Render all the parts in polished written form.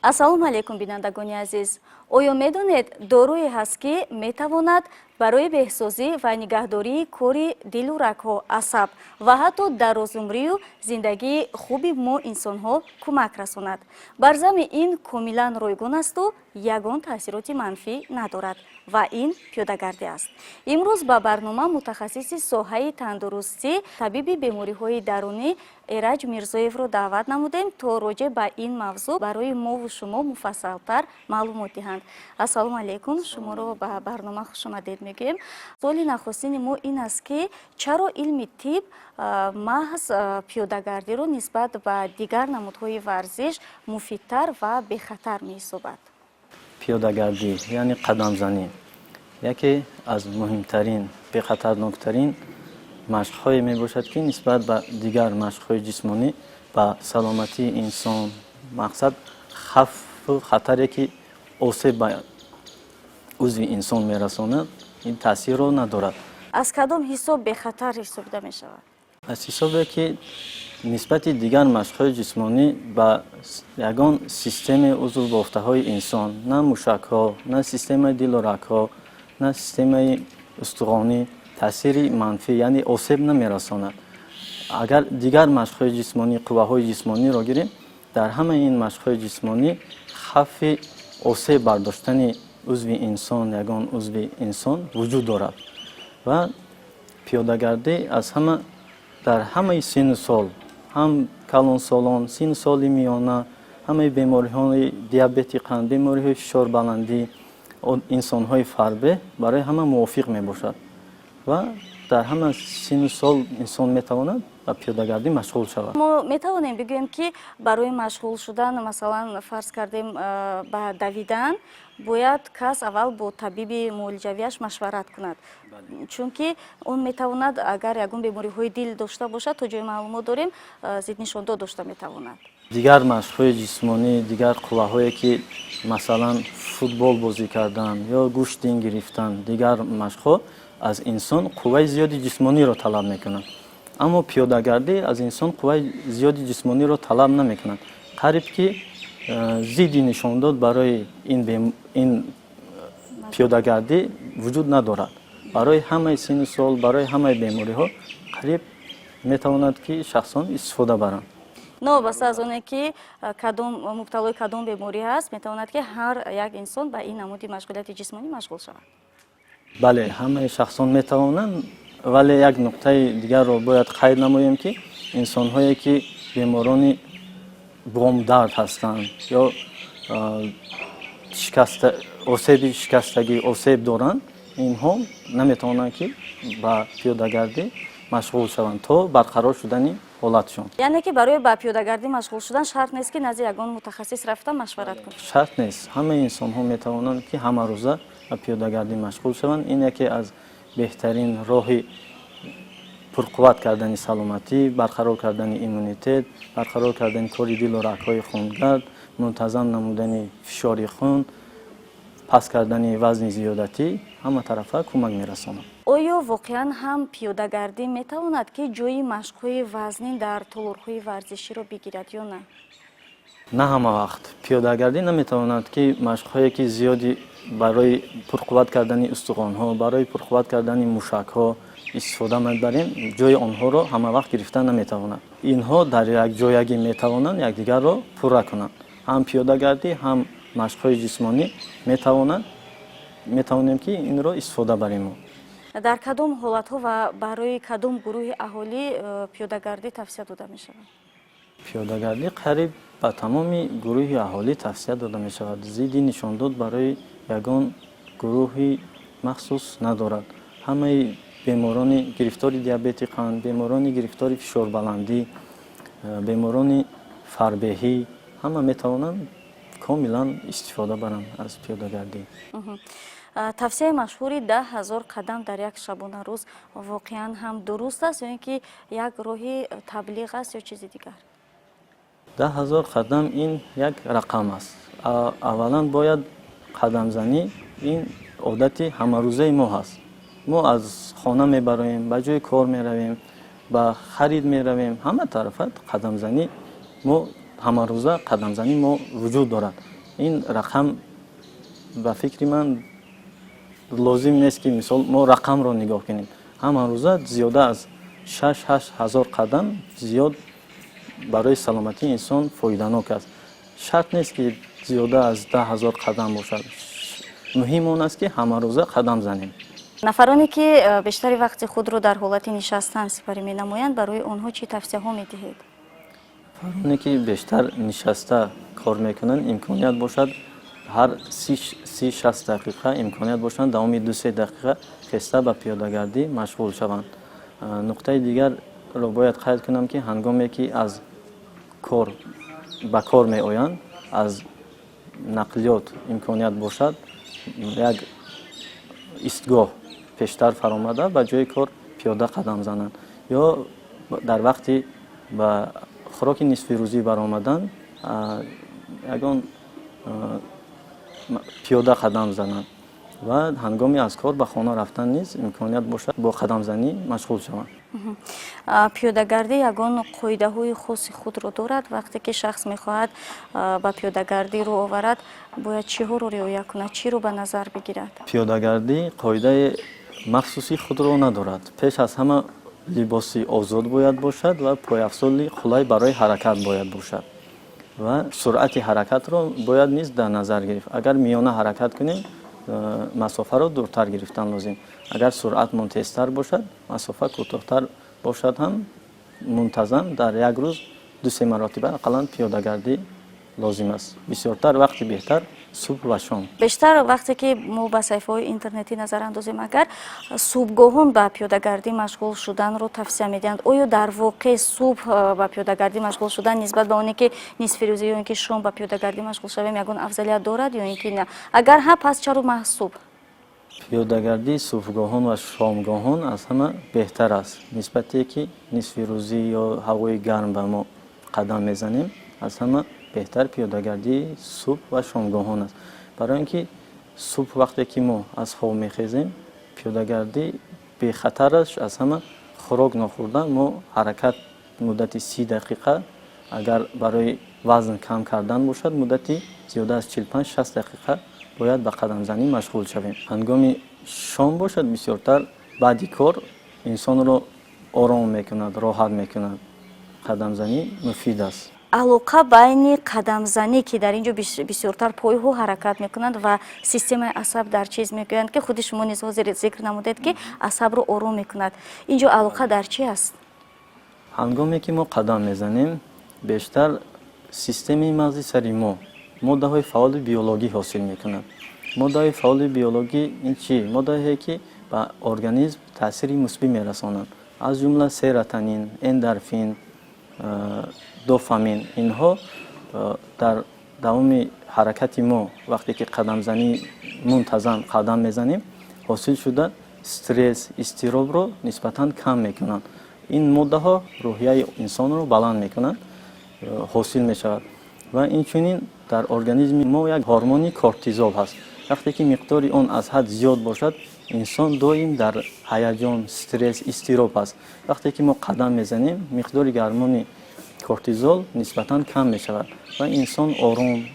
Ассалому алайкум, бинандагони азиз! Оё медонед, доруе ҳаст, ки метавонад барои беҳсозӣ ва нигаҳдории кори дилу рагҳо, асаб ва ҳатто дарозумрию зиндагии хуби мо инсонҳо кӯмак расонад? Бар зами ин комилан ройгон асту ягон таъсироти манфӣ надорад ва ин пиёдагардӣ аст. Имрӯз ба барнома мутахассиси соҳаи тандурустӣ, табиби бемориҳои дарунӣ Эраҷ Мирзоевро даъват намудем, то роҷеъ ба ин мавзӯъ барои мову шумо муфассалтар маълумот диҳанд. Ассалому алайкум, шуморо ба барнома хушомадед мегӯем. Суоли нахустини мо ин аст, ки чаро илми тиб маҳз пиёдагардиро нисбат ба дигар намудҳои варзиш муфидтар ва бехатар меҳисобад? Пиёдагардӣ, яъне қадамзанӣ, яке аз муҳимтарин, бехатарноктарин машқҳое мебошад, ки нисбат ба дигар машқҳои ҷисмонӣ ба саломатии инсон, мақсад, хавфу хатаре, ки осеб ба узви инсон мерасонад, ин таъсирро надорад. Аз кадом ҳисоб бехатар ҳисобида мешавад? Аз ҳисобе, ки нисбати дигар машқҳои ҷисмонӣ ба ягон системаи узву бофтаҳои инсон, на мушакҳо, на системаи дилу рагҳо, на системаи устухонӣ таъсири манфӣ, яъне осеб намерасонад. Агар дигар машқҳои ҷисмонӣ, қувваҳои ҷисмониро гирем, дар ҳамаи ин машқҳои ҷисмонӣ хавфи осеб бардоштани узви инсон, ягон узви инсон вуҷуд дорад ва пиёдагардӣ аз ҳама дар ҳамаи синну сол, ҳам калонсолон, синну соли миёна, ҳамаи бемориҳои диабети қанд, бемориҳои фишорбаландӣ, инсонҳои фарбеҳ, барои ҳама мувофиқ мебошад ва дар ҳама синну сол инсон метавонад ба пиёдагардӣ машғул шавад. Мо метавонем бигӯем, ки барои машғул шудан, масалан, фарз кардем, ба давидан, бояд кас аввал бо табиби муолиҷавиаш машварат кунад, чунки он метавонад, агар ягон бемориҳои дил дошта бошад, то ҷои маълумот дорем, зиднишондод дошта метавонад? Дигар машқҳои ҷисмонӣ, дигар қувваҳое, ки масалан футбол бозӣ кардан ё гӯштин гирифтан, дигар машқҳо аз инсон қувваи зиёди ҷисмониро талаб мекунанд, аммо пиёдагардӣ аз инсон қувваи зиёди ҷисмониро талаб намекунад. Қариб ки зидди нишондод барои ин пиёдагардӣ вуҷуд надорад. Барои ҳамаи синну сол, барои ҳамаи бемориҳо қариб метавонад, ки шахсон истифода баранд. Новобаста аз оне ки кадом мубталои кадом беморӣ ҳаст, метавонад, ки ҳар як инсон ба ин намуди машғулияти ҷисмонӣ машғул шавад? Бале, ҳамаи шахсон метавонанд, вале як нуқтаи дигарро бояд қайд намоем, ки инсонҳое, ки беморони бомдард ҳастанд ё осеби шикастагӣ, осеб доранд, инҳо наметавонанд, ки ба пиёдагардӣ машғул шаванд то барқарор шудани ҳолатшон. Яъне ки барои ба пиёдагардӣ машғул шудан шарт нест, ки назди ягон мутахассис рафта машварат кунад? Шарт нест. Ҳамаи инсонҳо метавонанд, ки ҳамарӯза ба пиёдагардӣ машғул шаванд. Ин яке аз беҳтарин роҳи пурқувват кардани саломатӣ, барқарор кардани иммунитет, барқарор кардани кори дилу рагҳои хунгард, мунтазам намудани фишори хун, паст кардани вазни зиёдатӣ, ҳама тарафа кӯмак мерасонад. Оё воқеан ҳам пиёдагардӣ метавонад, ки ҷои машқҳои вазнин дар толорҳои варзиширо бигирад ё на? На ҳама вақт пиёдагардӣ наметавонад, ки машқҳое, ки зиёди барои пурқувват кардани устухонҳо, барои пурқувват кардани мушакҳо истифода мебарем, ҷои онҳоро ҳама вақт гирифта наметавонад. Инҳо дар якҷоягӣ метавонанд якдигарро пурра кунанд. Ҳам пиёдагардӣ, ҳам машқҳои ҷисмонӣ метавонанд, метавонем, ки инро истифода барем мо. Дар кадом ҳолатҳо ва барои кадом гурӯҳи аҳолӣ пиёдагардӣ тавсия дода мешавад? Пиёдагардӣ қариб ба тамоми гурӯҳи аҳолӣ тавсия дода мешавад. Зидди нишондод барои ягон гурӯҳи махсус надорад. Ҳамаи беморони гирифтори диабети қанд, беморони гирифтори фишорбаландӣ, беморони фарбеҳӣ, ҳама метавонанд комилан истифода баранд аз пиёдагардӣ. Тавсияи машҳури 10 000 қадам дар як шабонарӯз воқеан ҳам дуруст аст ё ин ки як роҳи таблиғ аст ё чизи дигар? 10 000 қадам ин як рақам аст. Аввалан бояд қадамзанӣ ин одати ҳамарӯзаи мо ҳаст. Мо аз хона мебароем, ба ҷои кор меравем, ба харид меравем, ҳама тарафа қадамзанӣ мо, ҳамарӯза қадамзанӣ мо вуҷуд дорад. Ин рақам, ба фикри ман, лозим нест, ки мисол мо рақамро нигоҳ кунем. Ҳама рӯза зиёда аз 6-8 ҳазор қадам зиёд барои саломатии инсон фоиданок аст. Шарт нест, ки зиёда аз 10 000 қадам бошад. Муҳим он аст, ки ҳамарӯза қадам занем. Нафароне, ки бештари вақти худро дар ҳолати нишастан сипарӣ менамоянд, барои онҳо чӣ тавсияҳо медиҳед? Нафароне, ки бештар нишаста кор мекунанд, имконият бошад, ҳар 30-60 дақиқа, имконият бошанд, давоми 2-3 дақиқа хеста ба пиёдагардӣ машғул шаванд. Нуқтаи дигарро бояд қайд кунам, ки ҳангоме ки аз кор ба кор меоянд, аз нақлиёт имконият бошад, як истгоҳ пештар фаромада, ба ҷои кор пиёда қадам зананд ё дар вақти ба хӯроки нисфирӯзӣ баромадан ягон пиёда қадам зананд ва ҳангоми аз кор ба хона рафтан низ имконият бошад, бо қадамзанӣ машғул шаванд. Пиёдагардӣ ягон қоидаҳои хоси худро дорад? Вақте ки шахс мехоҳад ба пиёдагардӣ рӯ оварад, бояд чиҳоро риоя кунад, чиро ба назар бигирад? Пиёдагардӣ қоидаи махсуси худро надорад. Пеш аз ҳама либоси озод бояд бошад ва пойафзоли қулай барои ҳаракат бояд бошад ва суръати ҳаракатро бояд низ дар назар гирифт. Агар миёна ҳаракат кунем, масофаро дуртар гирифтан лозим. Агар суръатмон тезтар бошад, масофа кӯтоҳтар бошад ҳам, мунтазам дар як рӯз 2-се маротиба ақаллан пиёдагардӣ лозим аст. Бисёртар вақти беҳтар субҳ ва шом. Бештар вақте ки мо ба саҳифаҳои интернетӣ назар андозем, агар субҳгоҳон ба пиёдагардӣ машғул шуданро тавсия медиҳанд, оё дар воқеъ субҳ ба пиёдагардӣ машғул шудан нисбат ба оне ки нисфирӯзӣ ё ин ки шом ба пиёдагардӣ машғул шавем, ягон афзалият дорад ё ин ки на? Агар ҳа, пас чаро маҳз субҳ? Пиёдагардии субҳгоҳон ва шомгоҳон аз ҳама беҳтар аст нисбате ки нисфирӯзӣ ё ҳавои гарм ба мо қадам мезанем. Аз ҳама беҳтар пиёдагардии субҳ ва шомгоҳон аст, барои ин ки субҳ, вақте ки мо аз хоб мехезем, пиёдагардӣ бехатараш аз ҳама. Хӯрок нохӯрда мо ҳаракат муддати 30 дақиқа, агар барои вазн кам кардан бошад, муддати зиёда аз 45-60 дақиқа бояд ба қадамзанӣ машғул шавем. Ҳангоми шом бошад, бисёртар баъди кор инсонро ором мекунад, роҳат мекунад. Қадамзанӣ муфид аст. Алоқа байни қадамзанӣ, ки дар ин ҷо бисёртар пойҳо ҳаракат мекунанд, ва системаи асаб дар чиз? Мегӯянд, ки худи шумо низ ҳозир зикр намудед, ки асабро ором мекунад. Ин ҷо алоқа дар чи аст? Ҳангоме ки мо қадам мезанем, бештар системаи мағзи сари мо моддаҳои фаъоли биологӣ ҳосил мекунад. Моддаҳои фаъоли биологӣ ин чӣ? Моддаҳое, ки ба организм таъсири мусбӣ мерасонанд, аз ҷумла серотонин, эндорфин, дофамин. Инҳо дар давоми ҳаракати мо, вақте ки қадамзанӣ мунтазам қадам мезанем, ҳосил шуда, стресс, изтиробро нисбатан кам мекунанд. Ин моддаҳо рӯҳияи инсонро баланд мекунанд, ҳосил мешавад. Ва инчунин дар организми мо як гормони кортизол ҳаст. Вақте ки миқдори он аз ҳад зиёд бошад, инсон доим дар ҳаяҷон, стресс, изтироб аст. Вақте ки мо қадам мезанем, миқдори гормони кортизол нисбатан кам мешавад ва инсон ором,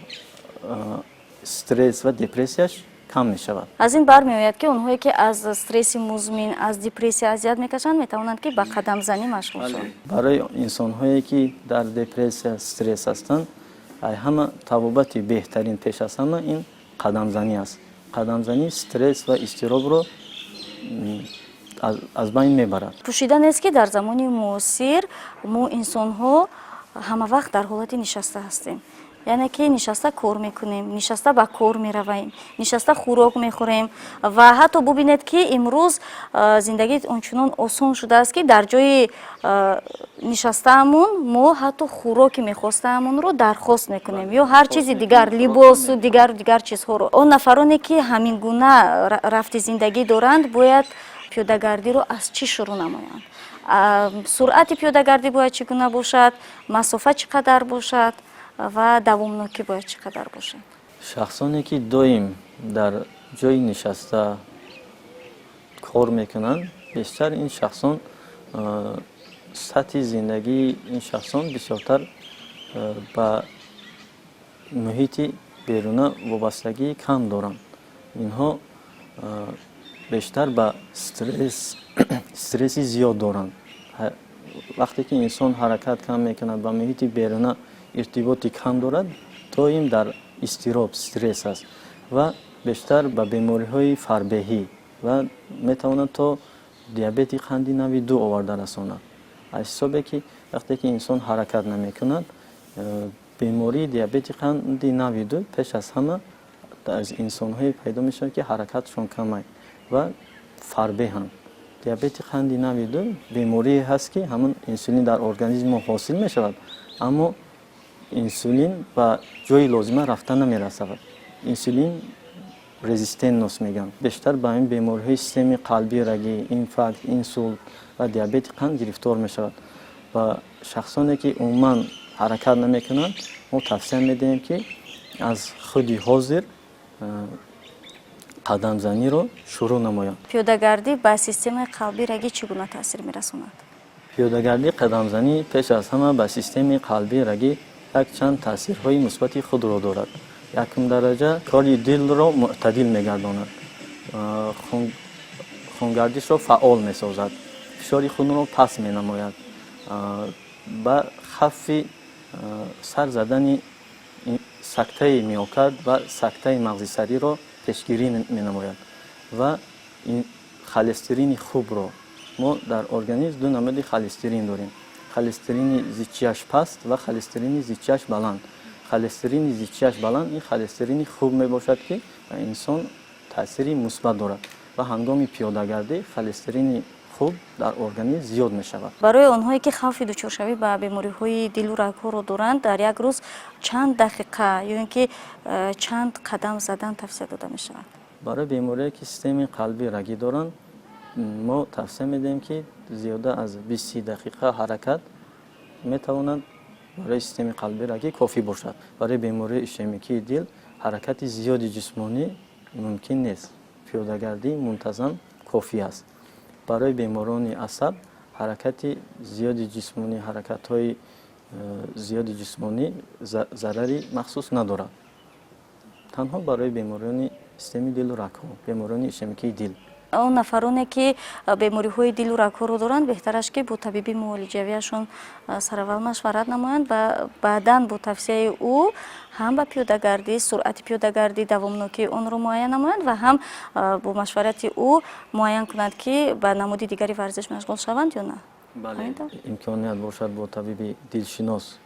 стресс ва депрессияш кам мешавад. Аз ин бармеояд, ки онҳое, ки аз стресси музмин, аз депрессия азият мекашанд, метавонанд, ки ба қадамзанӣ машғул шаванд. Барои инсонҳое, ки дар депрессия, стресс ҳастанд, ҳама табобати беҳтарин пеш аз ҳама ин қадамзанӣ аст. Қадамзанӣ стресс ва изтиробро аз байн мебарад. Пӯшида нест, ки дар замони муосир мо инсонҳо ҳама вақт дар ҳолати нишаста ҳастем, яъне ки нишаста кор мекунем, нишаста ба кор меравем, нишаста хӯрок мехӯрем. Ва ҳатто бубинед, ки имрӯз зиндагӣ ончунон осон шудааст, ки дар ҷои нишастаамон мо ҳатто хӯроки мехостаамонро дархост мекунем ё ҳар чизи дигар, либосу дигару дигар чизҳоро. Он нафароне, ки ҳамин гуна рафти зиндагӣ доранд, бояд пиёдагардиро аз чӣ шурӯъ намоянд? Суръати пиёдагардӣ бояд чӣ гуна бошад, масофа чӣ қадар бошад ва давомнокӣ бояд чӣ қадар бошад? Шахсоне, ки доим дар ҷои нишаста кор мекунанд, бештар ин шахсон, сатҳи зиндагии ин шахсон бисёртар ба муҳити берунӣ вобаста аст. Беруна вобастагии кам доранд. Инҳо бештар ба стресси зиёд доранд. Вақте ки инсон ҳаракат кам мекунад, ба муҳити беруна иртиботи кам дорад, доим дар изтироб, стресс аст ва бештар ба бемориҳои фарбеҳӣ ва метавонад то диабети қанди нави 2 оварда расонад. Аз ҳисобе ки вақте ки инсон ҳаракат намекунад, бемории диабети қанди нави 2 пеш аз ҳама аз инсонҳое пайдо мешавад, ки ҳаракатшон камай ва фарбеҳанд. Диабети қанди нави 2 беморие ҳаст, ки ҳамон инсулин дар организми мо ҳосил мешавад, аммо инсулин ба ҷои лозима рафта намерасад. Инсулин резистентность мегӯянд. Бештар ба ин бемориҳои системаи қалбӣ, рагӣ, инфаркт, инсулт ва диабети қанд гирифтор мешавад. Ва шахсоне, ки умуман ҳаракат намекунанд, мо тавсия медиҳем, ки аз худи ҳозир қадамзаниро шурӯъ намоянд. Пиёдагардӣ ба системаи қалбӣ, рагӣ чӣ гуна таъсир мерасонад? Пиёдагардӣ, қадамзанӣ пеш аз ҳама ба системаи қалбӣ, рагӣ якчанд таъсирҳои мусбати худро дорад. Якум дараҷа, кори дилро мӯътадил мегардонад, хунгардишро фаъол месозад, фишори хунро паст менамояд, ба хавфи сар задани сактаи миокард ва сактаи мағзи сариро пешгирӣ менамояд ва холестерини хубро. Мо дар организм ду намуди холестерин дорем: холестерини зичиаш паст ва холестерини зичиаш баланд. Холестерини зичиаш баланд ин холестерини хуб мебошад, ки ба инсон таъсири мусбат дорад, ва ҳангоми пиёдагардӣ холестерини хуб дар организм зиёд мешавад. Барои онҳое, ки хавфи дучоршавӣ ба бемориҳои дилу рагҳоро доранд, дар як рӯз чанд дақиқа ё ин ки чанд қадам задан тавсия дода мешавад? Барои беморие, ки системаи қалбӣ, рагӣ доранд, мо тавсия медиҳем, ки зиёда аз 20-30 дақиқа ҳаракат метавонад барои системаи қалбӣ, рагӣ кофӣ бошад. Барои бемории ишемикии дил ҳаракати зиёди ҷисмонӣ мумкин нест, пиёдагардии мунтазам кофӣ аст. Барои беморони асаб ҳаракати зиёди ҷисмонӣ, ҳаракатҳои зиёди ҷисмонӣ зарари махсус надорад, танҳо барои беморони системаи дилу рагҳо, беморони ишемикии дил. Он нафароне, ки бемориҳои дилу рагҳоро доранд, беҳтараш, ки бо табиби муолиҷавиашон сараввал машварат намоянд ва баъдан бо тавсияи ӯ ҳам ба пиёдагардӣ, суръати пиёдагардӣ, давомнокии онро муайян намоянд ва ҳам бо машварати ӯ муайян кунанд, ки ба намуди дигари варзиш машғул шаванд ё на. Бале, имконият бошад, бо табиби дилшинос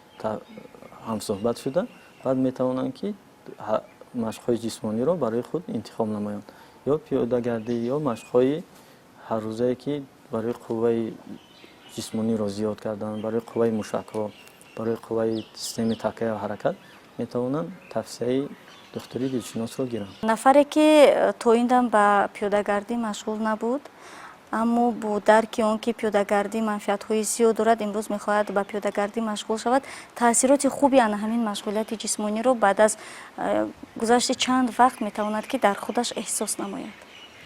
ҳамсӯҳбат шуда, баъд метавонанд, ки машқҳои ҷисмониро барои худ интихоб намоянд: ё пиёдагардӣ, ё машқҳои ҳаррӯзае, ки барои қувваи ҷисмониро зиёд кардан, барои қувваи мушакҳо, барои қувваи системаи такя ва ҳаракат метавонанд тавсияи духтури дилшиносро гиранд. Нафаре, ки то ин дам ба пиёдагардӣ машғул набуд, аммо бо дарки он, ки пиёдагардӣ манфиатҳои зиёд дорад, имрӯз мехоҳад ба пиёдагардӣ машғул шавад, таъсироти хуби ана ҳамин машғулияти ҷисмониро баъд аз гузашти чанд вақт метавонад, ки дар худаш эҳсос намояд?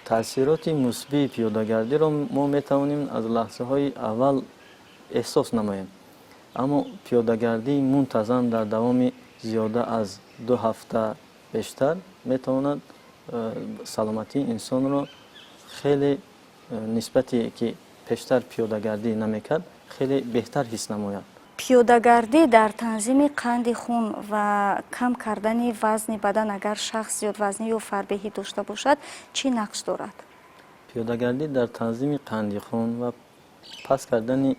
Таъсироти мусбии пиёдагардиро мо метавонем аз лаҳзаҳои аввал эҳсос намоем, аммо пиёдагардии мунтазам дар давоми зиёда аз 2 ҳафта бештар метавонад саломатии инсонро хеле нисбате ки пештар пиёдагардӣ намекард, хеле беҳтар ҳис намояд. Пиёдагардӣ дар танзими қанди хун ва кам кардани вазни бадан, агар шахс зиёдвазнӣ ё фарбеҳӣ дошта бошад, чӣ нақш дорад? Пиёдагардӣ дар танзими қанди хун ва паст кардани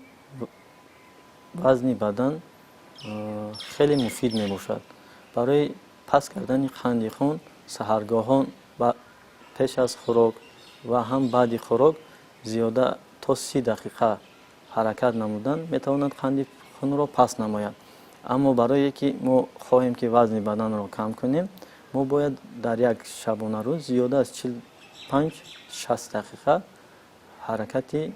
вазни бадан хеле муфид мебошад. Барои паст кардани қанди хун саҳаргоҳон ва пеш аз хӯрок ва ҳам баъди хӯрок зиёда то 30 дақиқа ҳаракат намудан метавонад қанди хунро паст намояд. Аммо барое ки мо хоҳем, ки вазни баданро кам кунем, мо бояд дар як шабонарӯз зиёда аз 45-60 дақиқа ҳаракати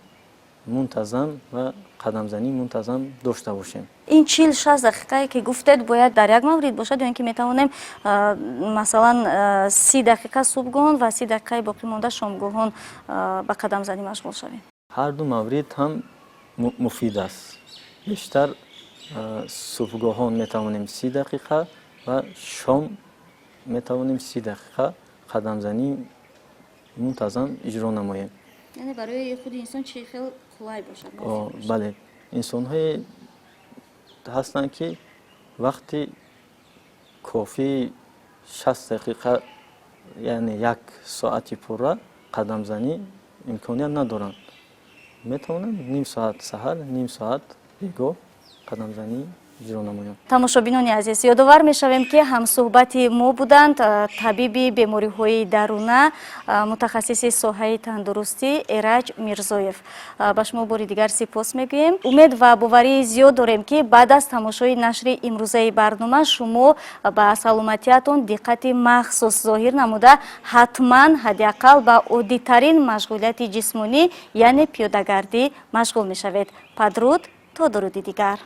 мунтазам ва қадамзании мунтазам дошта бошем. Ин 40-60 дақиқае, ки гуфтед, бояд дар як маврид бошад ё ин ки метавонем, масалан, 30 дақиқа субҳгоҳон ва 30 дақиқаи боқӣ монда шомгоҳон ба қадамзанӣ машғул шавем? Ҳар ду маврид ҳам муфид аст. Бештар субҳгоҳон метавонем 30 дақиқа ва шом. Метавонем 30 дақиқа қадамзании мунтазам иҷро намоем. Яъне барои худи инсон чӣ хел қулай бошад. Бале, инсонҳое ҳастанд, ки вақти кофии 60 дақиқа, яъне як соати пурра қадамзанӣ имконият надоранд. Метавонанд ним соат саҳар, ним соат бегоҳ қадамзанӣ иҷро намоянд. Тамошобинони азиз, ёдовар мешавем, ки ҳамсӯҳбати мо буданд табиби бемориҳои даруна, мутахассиси соҳаи тандурустӣ Эраҷ Мирзоев. Ба шумо бори дигар сипос мегӯем. Умед ва боварии зиёд дорем, ки баъд аз тамошои нашри имрӯзаи барнома шумо ба саломатиятон диққати махсус зоҳир намуда, ҳатман ҳадди ақал ба оддитарин машғулияти ҷисмонӣ, яъне пиёдагардӣ машғул мешавед. Падруд, то дуруди дигар.